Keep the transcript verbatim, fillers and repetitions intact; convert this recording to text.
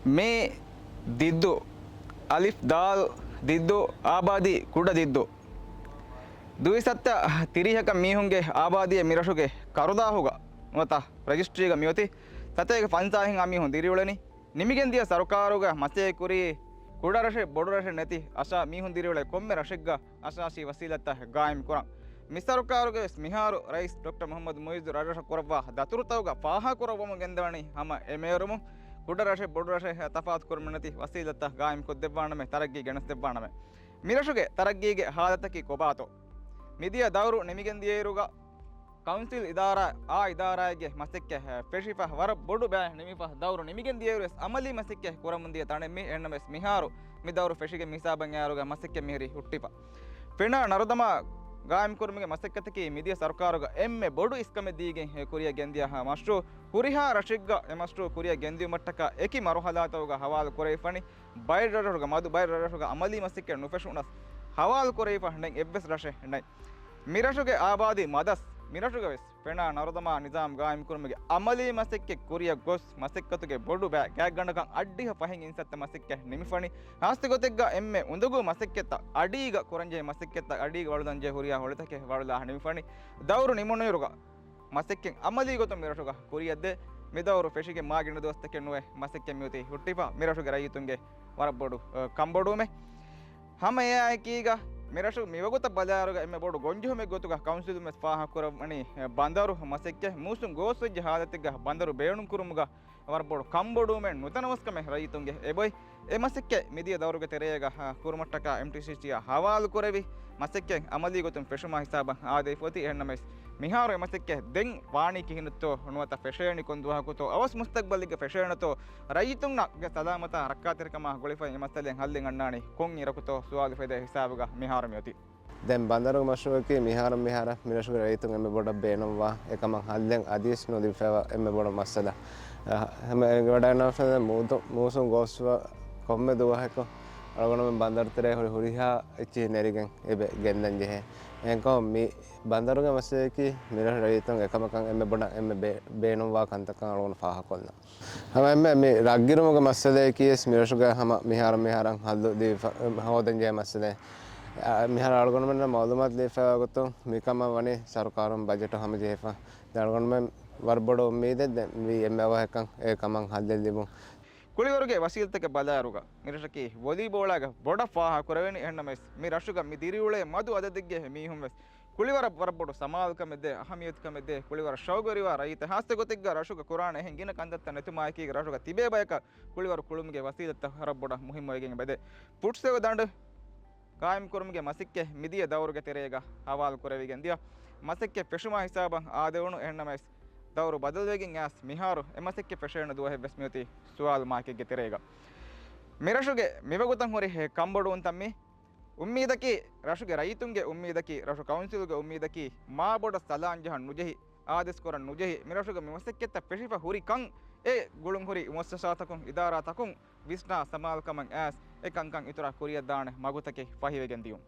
މޭ ދިއްދޫ، އަލިފް ދާލް ދިއްދޫ، އާބާދީ ކުޑަ ދިއްދޫ. ދުއިސައްތަ ތިރީހަކަށް މީހުންގެ އާބާދީއެއް މިރަށުގެ ކަރުދާހުގަ ނުވަތަ ރަޖިސްޓްރީގަ މިއޮތީ. ސަތޭކަ ފަންސާހިން އާ މީހުން ދިރިއުޅެނީ. ނިމިގެންދިޔަ ސަރުކާރުގަ މަސައްކަތް ކުރީ ކުޑަ ރަށެއް ބޮޑު ރަށެއް ނެތި އަށާ މީހުން ދިރިއުޅޭ ކޮންމެ ރަށެއްގަ އަށާށި ވަސީލަތްތައް ގާއިމް ކުރަން. މި ސަރުކާރުގެ ވެސް މިހާރު ރައީސް ޑޮކްޓަރ މުޙައްމަދު މުޢިއްޒު ރަށްރަށަށް ކުރައްވާ ދަތުރުތަކުގަ ފާހަގަކުރައްވަމުން ގެންދަވަނީ ހަމަ އެ މޭރުމުން ކުޑަ ރަށެއް ބޮޑު ރަށެއް ތަފާތު ކުރުމެއް ނެތި ވަސީލަތްތައް ގާއިމް ކޮށްދެއްވާނަމޭ، ތަރައްގީ ގެނެސްދެއްވާނަމޭ. މިރަށުގެ ތަރައްގީގެ ހާލަތަކީ ކޮބާތޯ؟ މިދިޔަ ދައުރު ނިމިގެން ދިޔައިރުގަ ކައުންސިލް އިދާރާ، އާ އިދާރާއެއްގެ މަސައްކަތް ފެށިފަ ވަރަށް ބޮޑު ބައެއް ނިމިފަ ދައުރު ނިމިގެން ދިޔައިރު ވެސް އަމަލީ މަސައްކަތް ކުރަމުން ދިޔަ ތަނެއް މި. އެހެންނަމަވެސް މިހާރު މި ދައުރު ފެށިގެން މިހިސާބަށް އައިއިރުގަ މަސައްކަތް މިހިރީ ހުއްޓިފަ. ފެނާ ނަރުދަމާ ގާއިމްކުރުމުގެ މަސައްކަތަކީ މިދިޔަ ސަރުކާރުގަ އެންމެ ބޮޑު އިސްކަމެއް ދީގެން ކުރިއަށް ގެންދިޔަ މަޝްރޫޢު. ހުރިހާ ރަށެއްގަ އެ މަޝްރޫޢު ކުރިއަށް ގެންދިއުމަށްޓަކާ އެކި މަރުހަލާތަކުގަ ހަވާލު ކުރެވިފަނި. ބައެއް ރަށްރަށުގަ މަދު ބައެއް ރަށްރަށުގަ އަމަލީ މަސައްކަތް ނުފެށުނަސް ހަވާލު ކުރެވިފަ ނެތް އެއްވެސް ރަށެއް ނެތް. މިރަށުގެ އާބާދީ މަދަސް މިރަށުގަ ވެސް ފެނާ ނަރުދަމާ ނިޒާމް ގާއިމްކުރުމުގެ އަމަލީ މަސައްކަތް ކުރިއަށް ގޮސް، މަސައްކަތުގެ ބޮޑު ބައި ގާތްގަނޑަކަށް އަށްޑިހަ ފަހެއް އިންސައްތަ މަސައްކަތް ނިމިފަނި. ހާއްސަ ގޮތެއްގަ އެންމެ އުނދަގޫ މަސައްކަތްތައް އަޑީގަ ކުރަންޖެހޭ މަސައްކަތްތައް އަޑީގަ ވަޅުލަންޖެހޭ ހުރިހާ ހޮޅިތަކެއް ވަޅުލާ ނިމިފަނި. ދައުރު ނިމުނުއިރުގަ މަސައްކަތް އަމަލީ ގޮތުން މިރަށުގަ ކުރިއަށްދޭ. މިދައުރު ފެށިގެން މާގިނަ ދުވަސްތަކެއް ނުވެ މަސައްކަތް މިއޮތީ ހުއްޓިފަ މިރަށުގެ ރައްޔިތުންގެ ވަރަށް ބޮޑު، އަ، ކަންބޮޑުވުމެއް. ހަމަ އެއާއެކީގަ މިރަށު މިވަގުތަށް ބަލާއިރުގަ އެންމެ ބޮޑު ގޮންޖެހުމެއް ގޮތުގަ ކައުންސިލުން ވެސް ފާހަގަކުރައްވަނީ، އަ، ބަނދަރު މަސައްކަތް މޫސުން ގޯސްވެއްޖެ ހާލަތެއްގަ ބަނދަރު ބޭނުންކުރުމުގަ ވަރަށް ބޮޑު ކަންބޮޑުވުމެއް ނުދަންނަވަސްކަމެއް ރައްޔިތުންގެ އެބޮތް. އެ މަސައްކަތް މިދިޔަ ދައުރުގެ ތެރޭގަ، އަ، ކުރުމަށްޓަކާ އެމްޓީސީސީއާ ހަވާލު ކުރެވި، މަސައްކަތް އަމަލީ ގޮތުން ފެށުމާ ހިސާބަށް އާދެވިފަ އޮތީ. އެހެންނަމަވެސް މިހާރު އެ މަސައްކަތް ދެން ވާނީ ކިހިނެއްތޯ ނުވަތަ ފެށޭނީ ކޮން ދުވަހަކުތޯ އަވަސް މުސްތަގްބަލެއްގަ ފެށޭނެތޯ ރައްޔިތުންނަށް ގެ ސަލާމަތާ ރައްކާތެރިކަމާ ގުޅިފައި އެ މައްސަލައިން ހައްލެއް އަންނާނީ ކޮން އިރަކުތޯ ސުވާލު ފެދޭ ހިސާބުގަ މިހާރު މިއޮތީ. ދެން ބަނދަރު މަޝްރޫޢަކީ މިހާރު މިހާރަށް މިރަށުގެ ރައްޔިތުން އެންމެ ބޮޑަށް ބޭނުންވާ އެކަމަށް ހައްލެއް އަދިވެސް ނުލިބިފައިވާ އެންމެ ބޮޑު މައްސަލަ. އަ، ހަމަ އެނގިވަޑައިގަންނަވާ މޫސުން ގޯސްވާ ކޮންމެ ދުވަހަކު އަޅުގަނޑުމެން ބަނދަރު ތެރޭ ހުރި ހުރިހާ އެއްޗެހި ނެރިގެން އެބަ ގެންދަން ޖެހޭ. އެހެންކަމުން މި ބަނދަރުގެ މައްސަލައަކީ މިރަށު ރައްޔިތުން އެކަމަކަށް އެންމެ ބޮޑަށް އެންމެ ބޭ-، ބޭނުންވާ ކަންތައްކަން އަޅުގަނޑު ފާހަގަކޮށްލަން. ހަމަ އެންމެ މި ރަށްގިރުމުގެ މައްސަލައަކީ ވެސް މިރަށުގަ ހަމަ މިހާރު މިހާރަށް ހައްލު ދީފަ، ހޯދަން ޖެހޭ މައްސަލައެއް. އަ، މިހާރު އަޅުގަނޑުމެންނަށް މައުލޫމާތު ލިބިފައިވާ ގޮތުން މިކަމަށް ވަނީ ސަރުކާރުން ބަޖެޓު ހަމަޖެހިފަ. ދެން އަޅުގަނޑުމެން ވަރަށް ބޮޑު އުއްމީދެއް ދެން ވީ އެންމެ އަވަހަކަށް އެ ކަމަށް ހައްލެއް ލިބުން. ކުޅިވަރުގެ ވަސީލަތްތަކަށް ބަލާއިރުގަ މިރަށަކީ ވޮލީބޯޅާގެ ބޮޑަށް ފާހަގަކުރެވެނީ. އެހެންނަމަވެސް މި ރަށުގަ މި ދިރިއުޅޭ މަދު އަދަދެއްގެ މީހުން ވެސް ކުޅިވަރަށް ވަރަށް ބޮޑު ސަމާލުކަމެއް ދޭ، އަހަމިޔަތުކަމެއް ދޭ، ކުޅިވަރަށް ޝައުގުވެރިވާ ރައްޔިތެއް ހާއްސަ ގޮތެއްގަ ރަށުގަ ކުރާނެ އެހެން ގިނަ ކަންތައްތައް ނެތުމާއެކީގަ ރަށުގަ ތިބޭ ބަޔަކަށް ކުޅިވަރު ކުޅުމުގެ ވަސީލަތްތައް ވަރަށް ބޮޑަށް މުހިއްމުވެގެން އެބަދޭ. ފުޓްސަލް ދަނޑު ގާއިމްކުރުމުގެ މަސައްކަތް މިދިޔަ ދައުރުގެ ތެރޭގަ ހަވާލު ކުރެވިގެން ދިޔަ. މަސައްކަތް ފެށުމާ ހިސާބަށް އާދެވުނު. އެހެންނަމަވެސް ދައުރު ބަދަލުވެގެން އައިސް މިހާރު އެ މަސައްކަތް ފެށޭނެ ދުވަހެއް ވެސް މިއޮތީ ސުވާލު މާކެއްގެ ތެރޭގަ. މިރަށުގެ މިވަގުތަށް ހުރި ކަންބޮޑުވުންތައް މީ. އުއްމީދަކީ ރަށުގެ ރައްޔިތުންގެ އުއްމީދަކީ، ރަށު ކައުންސިލުގެ އުއްމީދަކީ، މާ ބޮޑަށް ސަލާން ޖަހަން ނުޖެހި، އާދޭސް ކުރަން ނުޖެހި، މިރަށުގަ މި މަސައްކަތްތައް ފެށިފަ ހުރި ކަން އެ ގުޅުން ހުރި މުއައްސަސާތަކުން، އިދާރާތަކުން ވިސްނާ ސަމާލުކަމަށް އައިސް އެ ކަންކަން އިތުރަށް ކުރިއަށްދާނެ މަގުތަކެއް ފަހިވެގެން ދިޔުން.